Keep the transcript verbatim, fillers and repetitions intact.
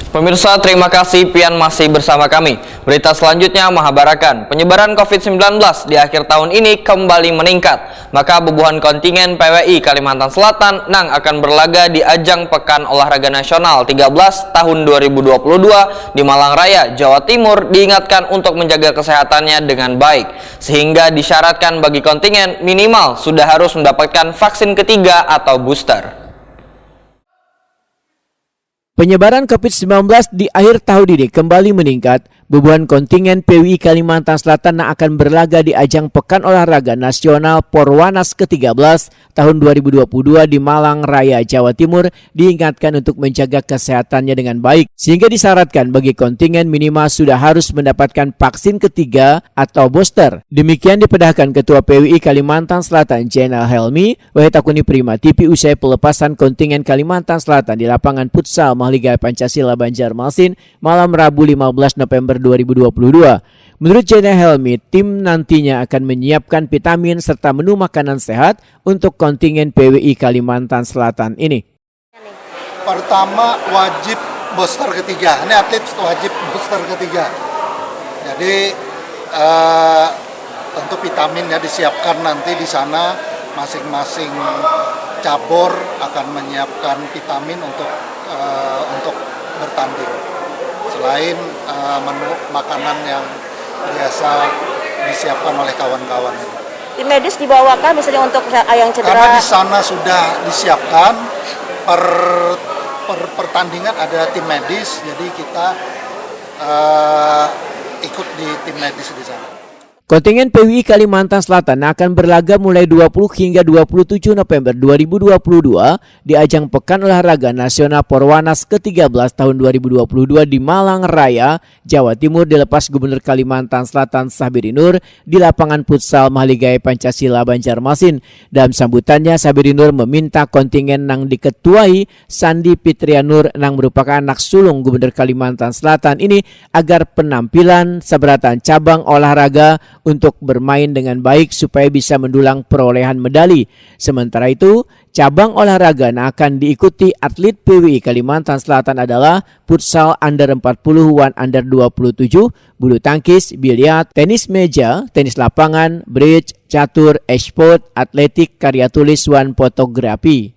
Pemirsa, terima kasih pian masih bersama kami. Berita selanjutnya mahabarakan, penyebaran covid sembilan belas di akhir tahun ini kembali meningkat. Maka bubuhan kontingen P W I Kalimantan Selatan nang akan berlaga di ajang Pekan Olahraga Nasional tiga belas tahun dua ribu dua puluh dua di Malang Raya, Jawa Timur diingatkan untuk menjaga kesehatannya dengan baik. Sehingga disyaratkan bagi kontingen minimal sudah harus mendapatkan vaksin ketiga atau booster. Penyebaran covid sembilan belas di akhir tahun ini kembali meningkat. Bubuhan kontingen P W I Kalimantan Selatan yang akan berlaga di ajang Pekan Olahraga Nasional Porwanas ketiga belas tahun dua ribu dua puluh dua di Malang Raya, Jawa Timur diingatkan untuk menjaga kesehatannya dengan baik, sehingga disyaratkan bagi kontingen minimal sudah harus mendapatkan vaksin ketiga atau booster. Demikian dipedahkan Ketua P W I Kalimantan Selatan Jenal Helmi wahid takuni Prima T V usai pelepasan kontingen Kalimantan Selatan di lapangan futsal Mahligai Pancasila Banjarmasin malam Rabu lima belas November dua ribu dua puluh dua. Menurut Jenal Helmi, tim nantinya akan menyiapkan vitamin serta menu makanan sehat untuk kontingen P W I Kalimantan Selatan ini. Pertama, wajib booster ketiga. Ini atlet wajib booster ketiga. Jadi eh, tentu vitaminnya disiapkan nanti di sana, masing-masing cabur akan menyiapkan vitamin untuk eh, untuk bertanding. Selain eh, menu makanan yang biasa disiapkan oleh kawan-kawan. Tim medis dibawa kah misalnya untuk yang cedera? Karena di sana sudah disiapkan per, per pertandingan ada tim medis, jadi kita eh, ikut di tim medis di sana. Kontingen P W I Kalimantan Selatan akan berlaga mulai dua puluh hingga dua puluh tujuh November dua ribu dua puluh dua di ajang Pekan Olahraga Nasional Porwanas ketiga belas tahun dua ribu dua puluh dua di Malang Raya, Jawa Timur dilepas Gubernur Kalimantan Selatan Sahbiri Nur di lapangan futsal Mahligai Pancasila Banjarmasin. Dalam sambutannya, Sahbiri Nur meminta kontingen nang diketuai Sandi Fitria Nur nang merupakan anak sulung Gubernur Kalimantan Selatan ini agar penampilan sabarataan cabang olahraga untuk bermain dengan baik supaya bisa mendulang perolehan medali. Sementara itu, cabang olahraga yang akan diikuti atlet P W I Kalimantan Selatan adalah futsal under empat puluh wan under dua puluh tujuh, bulu tangkis, biliar, tenis meja, tenis lapangan, bridge, catur, e-sport, atletik, karya tulis, wan fotografi.